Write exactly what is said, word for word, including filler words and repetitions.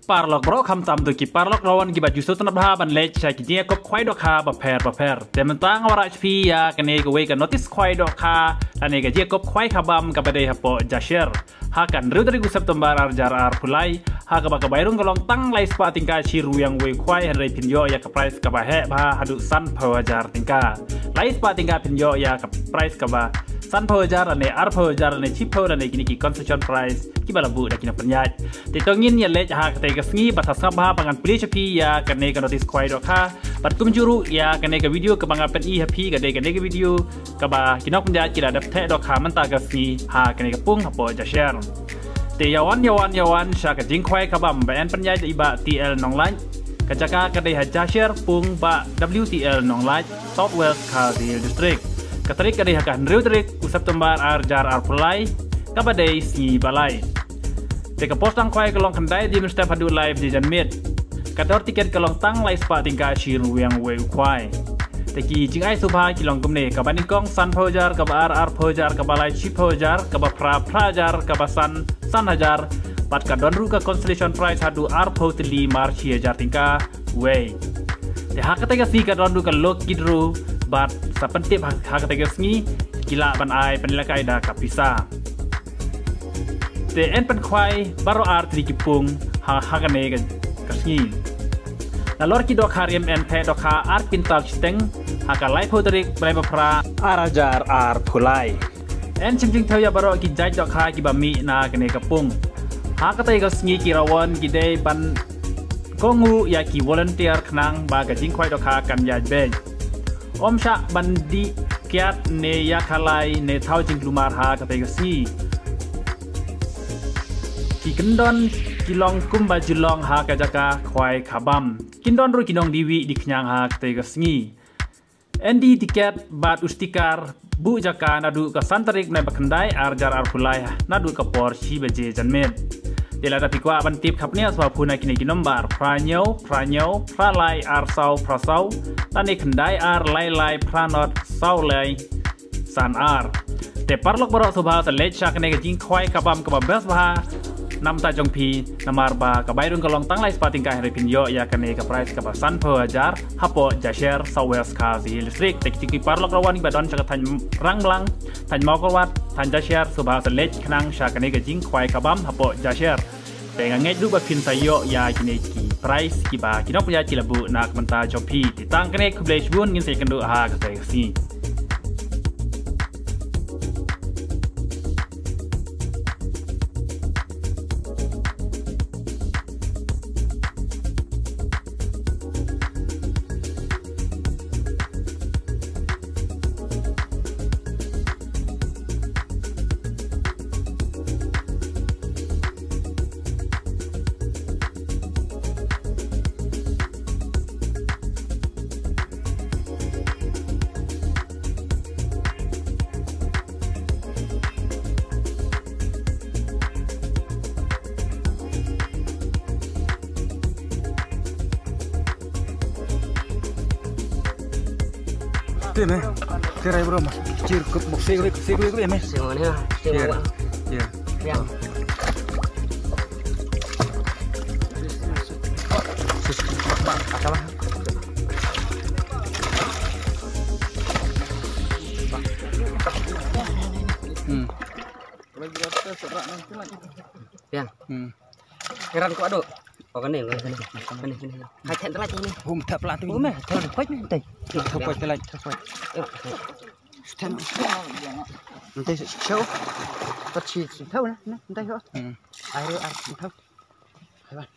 Paralok baroh, khamtam to ki paralok rawan kiba ju sngewtynnat bha ban leit sha ki jingïakob khwai dohkha bapher bapher. Te mynta nga wanrah sha phi ïa kane kawei ka notis khwai dohkha lane ka jingïakob khwai khabam kaba dei hapoh Jasher ha ka hynriew tarik u September ar hajar arphew lai, ha kaba ka bai rung ka long tang lai spah tyngka shi ryngwiang wei u khwai, hynrei phin ïoh ïa ka prize kaba heh bha haduh sanphew hajar tyngka. Lai spah tyngka phin ïoh ïa ka prize kaba sanphew hajar lane arphew hajar lane shiphew lane kine ki consolation prize kiba la buh da ki nongpynïaid. Te to ngin ïa leit ha katei ka sngi bad sa sngap bha ba ngan plie sha phi ïa kane ka notis khwai dohkha bad kumjuh ruh ïa kane ka video kaba nga pyni ha phi ka dei kane ka video kaba ki nongpynïaid ki la dep theh dohkha mynta ka sngi ha kane ka pung hapoh Jasher. Te ïa wan, ïa wan, ïa wan sha ka jingkhwai khabam ba yn pynïaid da i Bah T L Nonglait. Ka jaka ka dei ha Jasher, pung Bah W T L Nonglait, South West Khasi Hills District. Ka tarik ka dei ha ka hynriew tarik u September ar hajar arphew lai, kaba dei sngi ba lai. Te ka por sdang khwai ka long khyndai hajar step haduh lai baje janmiet. Ka dor tiket ka long tang lai spah tyngka shi ryngwiang wei u khwai. Te ki jingai sngewbha ki long kumne: kaba nyngkong sanphew hajar, kaba ar arphew hajar, kaba lai shiphew hajar, kaba phra phra hajar, kaba san san hajar, bad ka don ruh ka consolation prize haduh arphew tylli mar shi hajar tyngka wei. Te ha katei ka sngi ka don ruh ka lucky draw bad sa pyntip ha, ha katei ka sngi ki lah ban ai pynlehkai da ka pisa. Te yn pynkhwai baroh ar tylli ki pung ha, ha kane ka, ka sngi. Nalor ki dohkha rim yn theh dohkha ar quintal shiteng ha ka laiphew tarik bnai ba phra ar hajar arphew lai. Yn shim jingthew ïa baroh ki jait dohkha kiba mih na kane ka pung. Ha katei ka sngi ki rawan ki dei ban kohnguh ïa ki volunteer khnang ba ka jingkhwai dohkha kan ïaid beit. Ym shah ban dih kiad ne ïa khalai ne thaw jingkulmar ha katei ka sngi. Ki kyndon ki long kumba ju long ha ka jaka khwai khabam. Kin don ruh ki nongdie wieh die khñiang ha katei ka sngi. Yn die tiket bad u sticker buh jaka naduh ka san tarik bnai ba khyndai ar hajar arphew lai naduh ka por shi baje janmiet. Te lada phi kwah ban tip khapngiah sngewbha phone na kine ki nombar: phra hynñiew phra hynñiew phra lai ar saw phra saw, lane khyndai ar lai lai phra nod saw lai san ar. Te paralok baroh sngewbha sa leit sha kane ka jingkhwai khabam kaba best bha na bynta jong phi, namar ba ka bai rung ka long tang lai spah tyngka, hynrei phin ïoh ïa kane ka prize kaba sanphew hajar hapoh Jasher, South West Khasi Hills District. Te ki paralok rawan kiba don sha ka thaiñ Rangblang, thaiñ Mawkyrwat, thaiñ Jasher, sngewbha sa leit khnang sha kane ka jingkhwai khabam hapoh Jasher. Te nga ngeit ruh ba phin sa ïoh ïa kine ki prize kiba ki nongpynïaid ki la buh na ka bynta jong phi. Te tang kane, khublei shibun, ngin sa ïakynduh ha katei ka sngi. Te me, te rai bro ma. Cheer, kop bok, sek, sek, sek, me. Sek, mana? Sek, mana? Cheer. Ya. Cheer. Bak, bak, bak, bak. Hmm. Pian. Hmm. Iran ko ado. Oh, kane, kane, kane. Kane, kane. Hai, thep telat ni. Hum, thep telat ni. Hum, eh, thep telat ni. Thep telat ni. Thep telat ni. Thep telat ni. Thep telat ni. Thep telat ni. Hmm. Ai, ai, thep telat ni. Hai, bang.